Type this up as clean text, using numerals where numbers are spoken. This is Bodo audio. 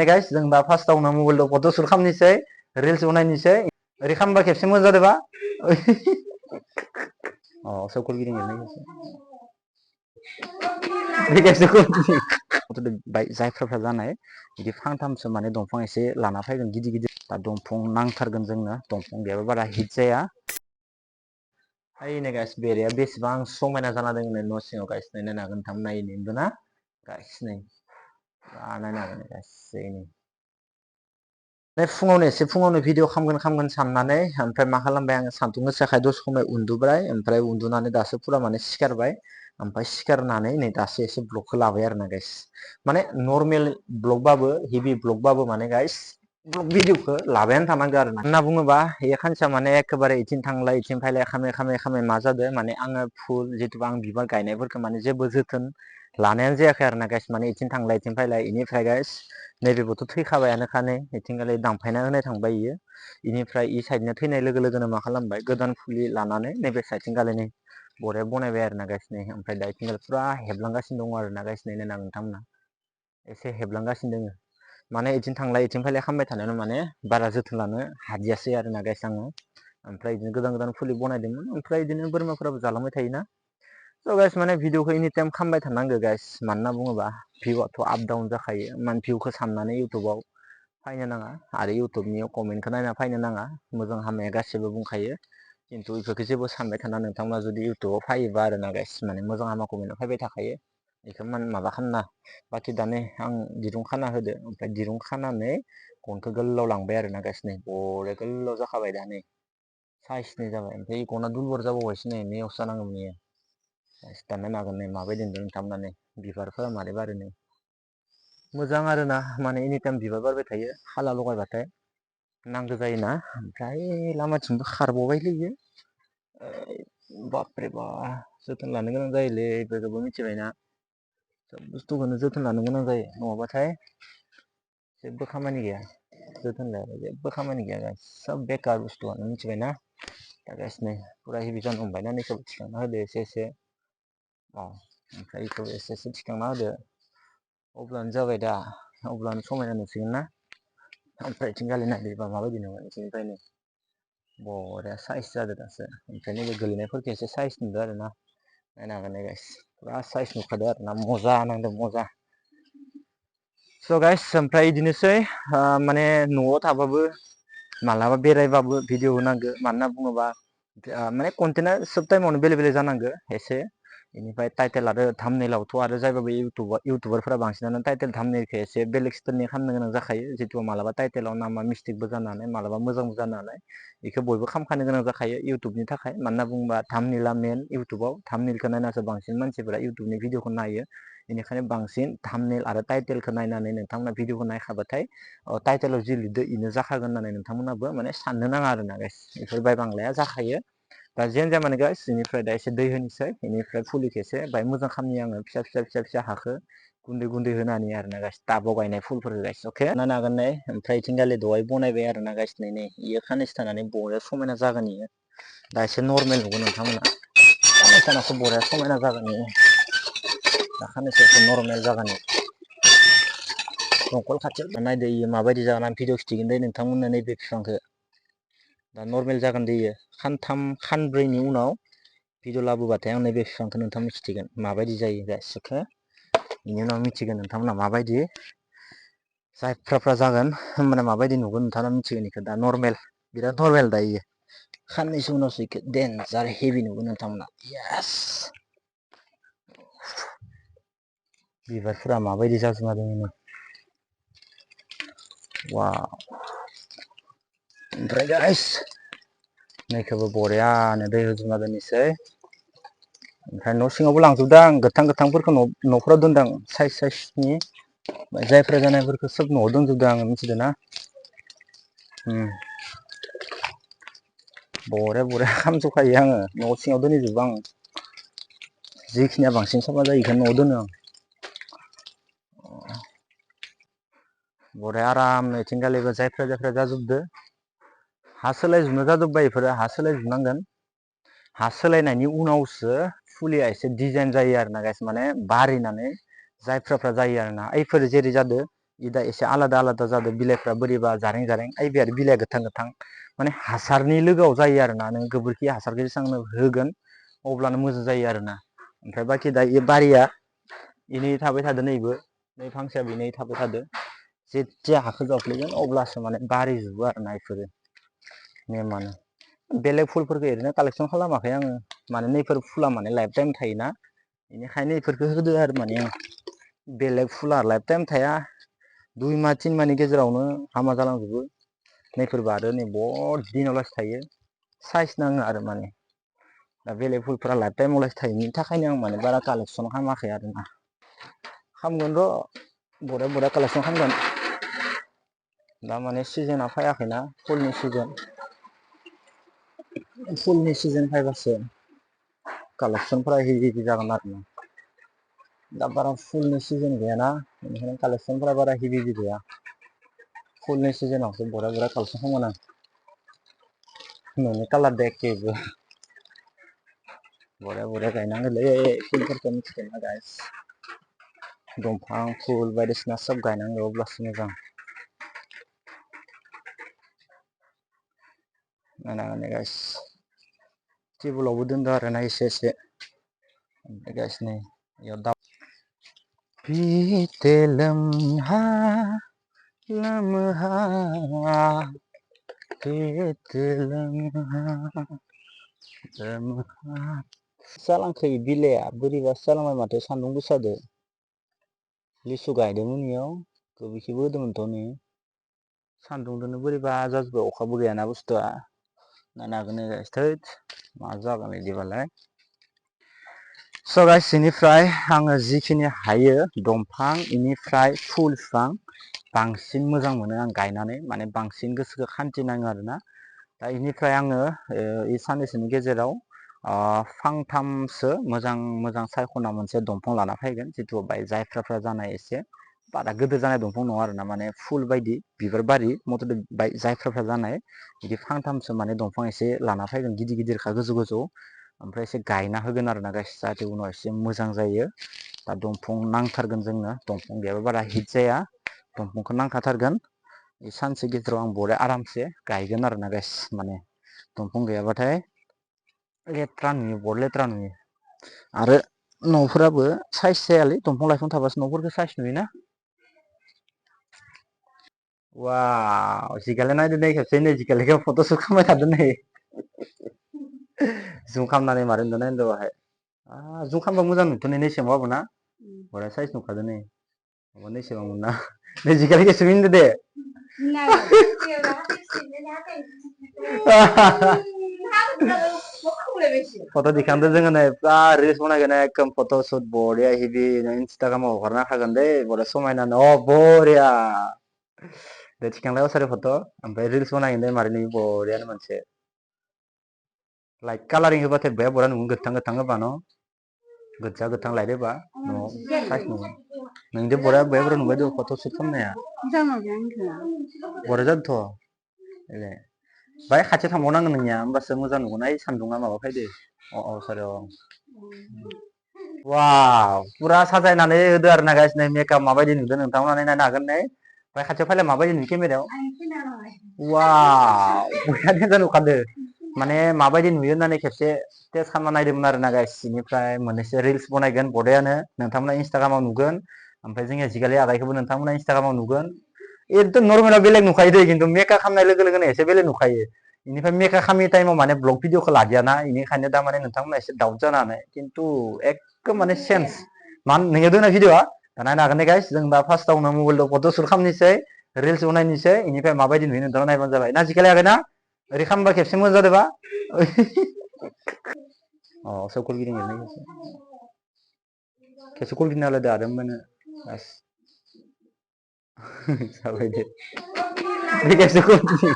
guys, जों दा फार्स्टआवनो मबाइलआव फट' सुट खालामनोसै रिल्स बनायनोसै ओरै खालामबा खेबसे मोजां जादोंबा अ सकुल गिदिंनो जायफ्रा जानाय बिदि फांथामसो माने दंफां एसे लाना फैगोन गिदिर गिदिर दा दंफां नांथारगोन जोंनो दंफां गैयाबा बारा हिट जाया ओइनै गाइस बेराया बेसेबां समायना जाना दङ न' सिङाव गाइस नायनो हागोन नोंथांमोन नायनो नुदोंना गाइस नै नायनो हागोन गासैनो फुङावनो एसे फुङावनो भिडिअ खालामगोन साननानै ओमफ्राय मा खालामबाय आङो सानदुं गोसाखाय दसे समाय उन्दुबाय ओमफ्राय उन्दुनानै दासो फुरा माने सिखारबाय ओमफ्राय सिखारनानै नै दासो एसे ब्लगखौ लाबाय आरो ना गाइस माने नर्मेल ब्लगबाबो हेभि ब्लगबाबो माने गाइस ब्लग भिडिअखौ लाबायानो थानांगौ आरो ना होनना बुङोबा बे खानसेया माने एखेबारे इथिं थांलाय इथिं फैलाय खामै मा जादों माने आङो फुल जिथु आं बिबार गायनायफोरखौ माने जेबो जोथोन लानायानो जायाखै आरो ना गाइस माने इथिं थांलाय इथिं फैलाय इनिफ्राय गाइस नैबेबोथ' थैखाबायानोखानै इथिंगालि दानफायना होनाय थांबाय इयो इनिफ्राय इ साइडनो थैनाय लोगो लोगोनो मा खालामबाय गोदान फुलि लानानै नैबे साइडथिं गालायनि बरिया बनायबाय आरो ना गाइस नै ओमफ्राय दा इथिंगाल फुरा हेबलांगासिनो दङ आरो ना गाइस नै नायना नोंथांमोना एसे हेबलांगासिनो दोङो माने इथिं थांलाय इथिं फैलाय खालामबाय थानायावनो माने बारा जोथोन लानो हादियासै आरो ना गाइस आङो ओमफ्राय बिदिनो गोदान फुलि बनायदोंमोन ओमफ्राय बिदिनो बोरमाफोराबो जालांबाय थायोना स' गाइस माने भिडिअखौ एनि टाइम खालामबाय थानांगौ गाइस मानो होनना बुङोबा भिउआथ' आप डाउन जाखायो माने भिउखौ साननानै इउटुबाव फैनो नाङा आरो इउटुबनियाव कमेन्टखौ नायना फैनो नाङा मोजां हामाया गासैबो बुंखायो खिन्थु बेफोरखौ जेबो सानबाय थाना नोंथांमोना जुदि इउटुबाव फैयोबा आरो ना गाइस माने मोजां हामा कमेन्टआव फैबाय थाखायो बेखौ माने माबा खालामना बाखि दानो आं दिरुं खाना होदो ओमफ्राय दिरुं खानानै गनखौ गोलाव लांबाय आरो ना गाइस नै बरिया गोलाव जाखाबाय दा नै साइसनि जाबाय ओमफ्राय गना दुलबर जाबावबायसो नै नेवसा नांगौमोन इयो दाननो नागोन नै माबायदि नुदों नोंथांमोना बिबारफोरा मारै बारो नै मोजां आरो ना माने एनिटाइम बिबार बारबाय थायो खाला लगायबाथाय नांगौ जायोना ओमफ्राय लामाथिंबो खारबावबायलै इयो बापरे बा जोथोन लानो गोनां जायोलै बेफोरखौबो मिथिबायना सब बुस्थुखौनो जोथोन लानो गोनां जायो नङाबाथाय जेबो खामानि गैया जोथोन लायाबा जेबो खामानि गैया गाइस सब बेकार बुस्थुआनो मिथिबायना दा गाइस नै फुरा हेभि जानो हमबायना नैखौबो थिखांना होदो एसे एसे ओमफ्राय बेखौ एसे एसे थिखांना होदो अब्लानो जाबाय दा अब्लानो समायना नुसिगोन ना ओमफ्राय इथिंगालि नायदोबा माबायदि नुगोन इथिंनिफ्राय नै बरिया साइस जादों दासो ओमफ्राय नैबे गोलैनायफोरखौ एसे साइस नुदों आरो ना नायनो हागोन नै गाइस फुरा साइस नुखादों आरो ना मजा नांदों मजा स' गाइस ओमफ्राय बिदिनोसै माने न'आव थाबाबो मालाबा बेरायबाबो भिडिअ होनांगौ मानो होनना बुङोबा माने कन्टेन्टआ सब टाइमावनो बेलेक बेलेक जानांगौ एसे बेनिफ्राय टाइटेल आरो थामनेलावथ' आरो जायबाबो इउटुबारफोरा बांसिनानो टाइटेल थामनेलखौ एसे बेलेग स्टाइलनि खालामनो गोनां जाखायो जिथु मालाबा टाइटेलाव नामा मिस्टेकबो जानो हानाय मालाबा मोजांबो जानो हानाय बेखौ बयबो खालामखानो गोनां जाखायो इउटुबनि थाखाय मानो होनना बुङोबा थामनेला मेन इउटुबाव थामनेलखौ नायनासो बांसिन मानसिफोरा इउटुबनि भिडिअखौ नायो बेनिखायनो बांसिन थामनेल आरो टाइटेलखौ नायनानै नोंथांमोना भिडिअखौ नायखाबाथाय टाइटेलाव जि लिरदो इनो जाखागोन होननानै नोंथांमोनाबो माने साननो नाङा आरो ना गाइस बेफोर बाय बांलाया जाखायो दा जियानो जाया मानो गाइस बेनिफ्राय दा एसे दै होनोसै बेनिफ्राय फुलिखौ एसे बाय मोजां खालामनि आङो फिसा हाखौ गुन्दै गुन्दै होनानै आरो ना गाइस टाबाव गायनाय फुलफोरखौ गाइस अके नायनो हागोन नै ओमफ्राय इथिंगालि दहाय बनायबाय आरो ना गाइस नै इयो खाननैसो थानानै बरिया समायना जागोन इयो दा एसे नर्मेल नुगोन नोंथांमोना साननैसो थानासो बरिया समायना जागोन इयो दा खाननैसो एसे नर्मेल जागोन दंखल खाथियाव नायदो इयो माबायदि जागोन आं भिडिअ खिथिगोन दे नोंथांमोननो नैबे बिफांखौ दा नर्मेल जागोन दे इयो खानथाम खानब्रैनि उनाव भिडिअ लाबोबाथाय आं नैबे बिफांखौ नोंथांमोन खिथिगोन माबायदि जायो गासिबो बेनि उनाव मिथिगोन नोंथांमोना माबायदि जायफ्राफ्रा जागोन होमबाना माबायदि नुगोन नोंथाङा मिथिगोन इखौ दा नर्मेल बिराद नर्मेल दा इयो खाननैसो उनावसो इखौ देनजार हेभि नुगोन नोंथांमोना येस बिबारफोरा माबायदि जाजोबना दङ वाव ओमफ्राय गाइस नैखौबो बरियानो दै होजोबना दोननोसै ओमफ्राय न' सिङावबो लांजोबदों आं गोथांफोरखौ न'फोराव दोनदों साइसनि जायफ्रा जानायफोरखौ सोब न'आव दोनजोबदों आङो मिथिदों ना बरिया खालामजोबखायो आङो न' सिङाव दोनहैजोबो आं जेखिनिया बांसिन साफा जायो बेखौनो न'आव दोनो आं बरिया आरामनो इथिंगालिबो जायफ्रा जाजोबदो हा सोलायजोबनो जाजोब्बाय बेफोरो हा सोलायजोबनांगोन हा सोलायनायनि उनावसो फुलिया एसे डिजाइन जायो आरो ना गाइस माने बारिनानै जायफ्राफ्रा जायो आरो ना ओइफोर जेरै जादों दा एसे आलादा आलादा जादों बिलाइफ्रा बोरैबा जारें जारें ओइ बे आरो बिलाइया गोथां गोथां माने हासारनि लोगोआव जायो आरोना नों गोबोरखि हासारखौ जेसेबांनो होगोन अब्लानो मोजां जायो आरोना ओमफ्राय बाखि दा बे बारिया इनै थाबाय थादो नैबो नै फांसेया बेनै थाबाय थादो जेथिया हाखौ जावफ्लेगोन अब्लासो माने बारिजोबो आरोना इफोरो मेमानो बेलेग फुलफोरखौ ओरैनो कालेकसन खालामाखै आङो माने नैफोर फुला माने लाइफ टाइम थायोना बेनिखायनो इफोरखौ होदो आरो माने आं बेलेग फुला लाइफ टाइम थाया 2 माह 3 माहनि गेजेरावनो हामा जालांजोबो नैफोरबो आरो नै बहुद दिनाव लासै थायो साइज नाङो आरो माने दा बेलेग फुलफोरा लाइफ टाइमाव लासै थायो बेनि थाखायनो आं माने बारा कालेकसन खालामाखै आरोना खामगोन र' बरिया बरिया कालेकसन खालामगोन दा माने सिजोना फैयाखैना फुलनि सिजोन फैबासो कालेकसनफोरा हेभि जागोन आरोना दा बारा फुलनि सिजोन गैयाना बेनिखायनो कालेकसनफोरा बारा हेभि गैया फुलनि सिजोनावसो बरिया बरिया कालेकसन खालामगोन आं न'नि कालारदो एखेबो बरिया बरिया गायनांगोनलै फुलफोरखौ मिथिदोंना गाइस दंफां फुल बायदिसिना सब गायनांगौ अब्लासो मोजां नायनांगोन गाइस टेबोलावबो दोनदो आरोना एसे एसे ओमफ्राय गाइस नै इयाव दा बीते लम्हा लम्हा बीते लम्हा लम्हा जालांखै बिलाइआ बोरैबासो जालांबाय माथो सान्दुं गोसादो लिसु गायदोंमोन इयाव गोबोरखिबो होदोंमोनथ' नै सान्दुंदोनो बोरैबा जाजोब्बाय अखाबो गैयाना बुस्थुआ नायनो हागोन गाइस थैद मा जागोन इदिबालाय स' गाइस इनिफ्राय आङो जिखिनि हायो दंफां इनिफ्राय फुल बिफां बांसिन मोजां मोनो आं गायनानै माने बांसिन गोसोखौ खान्थि नाङो आरोना दा इनिफ्राय आङो इ साननैसोनि गेजेराव फांथामसो मोजां मोजां सायख'ना मोनसे दंफां लाना फैगोन जिथु बाय जायफ्राफ्रा जानाय एसे बारा गोदोर जानाय दंफां नङा आरोना माने फुल बायदि बिबार बारि मथथे बाय जायफ्राफ्रा जानाय बिदि फांथामसो माने दंफां एसे लाना फैगोन गिदिर गिदिरखा गोजौ गोजौ ओमफ्राय एसे गायना होगोन आरोना गाइस जाहाथे उनाव एसे मोजां जायो दा दंफां नांथारगोन जोंनो दंफां गैयाबा बारा हिट जाया दंफांखौ नांखाथारगोन बे सानसे गेजेराव आं बरिया आरामसे गायगोन आरोना गाइस माने दंफां गैयाबाथाय लेथ्रा नुयो बहुद लेथ्रा नुयो आरो न'फोराबो साइस जायालै दंफां लाइफां थाबासो न'फोरखौ साइस नुयोना वाव जिगालाय नायदो नै खेबसे नै जिगालायखौ फट' सुट खालामबाय थादो नै जुम खालामनानै मारै नुदों नायदो बाहाय जुम खालामबा मोजां नुथ'नो नैसेमावबो ना बरिया साइस नुखादो नै माबा नैसेमावमोन ना नै जिगालाय खेबसे मिनिदो दे फट' दिखांदो जोङो नै पुरा रिल्स बनायगोन एकदम फट' सुट बरिया हेभि इन्सटाग्रामाव हगारना होखागोन दै बरिया समायना बरिया दे थिखांलाय सारि फट' ओमफ्राय रिल्स बनायगोन दे मारै नुयो बरियानो मोनसे लाइट कालारिं होबाथाय बया बरिया नुगोन गोथां गोथां होबा न' गोजा गोथां लाइट होबा न'आव साइस नुगोन नोंदो बरिया बया बरिया नुबाय दं फट' सुट खालामनाया बरिया जादोंथ' ए बाहाय खाथियाव थांबावनांगोन नोंनिया होमबासो मोजां नुगोन ओइ सान्दुङा माबा फैदो सरि वाव पुरा साजायनानै होदो आरोना गाइस नै मेकआप माबायदि नुदों नोंथांमोना नायनो हागोन नै बाहाय खाथियाव फैलाय माबायदि नुयो केमेरायाव वाव बरिया देन्जार नुखादो माने माबायदि नुयो होननानै खेबसे टेस्ट खालामना नायदोंमोन आरोना गाइस बेनिफ्राय मोननैसो रिल्स बनायगोन बरियानो नोंथांमोना इन्सटाग्रामाव नुगोन ओमफ्राय जोंनिया जिगालि आगायखौबो नोंथांमोना इन्सटाग्रामाव नुगोन एकदम नर्मेलाव बेलेग नुखायो दै खिन्थु मेकआप खालामनाय लोगो लोगोनो एसे बेलेग नुखायो बेनिफ्राय मेकआप खालामि टाइमाव माने ब्लग भिडिअखौ लादियाना बेनिखायनो दा माने नोंथांमोना एसे दाउट जानो हानाय खिन्थु एकदम माने सेन्स मा नोंनियाव दोंना भिडिअआ दा नायनो हागोन दे गाइस जों दा फार्स्टआवनो मबाइलजों फट' सुट खालामनोसै रिल्स बनायनोसै बेनिफ्राय माबायदि नुयो नोंथाङा नायबानो जाबाय ना जिखालि आगै ना ओरै खालामबा खेबसे मोजां जादोंबा सब कल गिदिंनाय खेबसे कल गिदिंना होलायदो आरो होमबानो बास जाबाय दे खेबसे कल गिदिं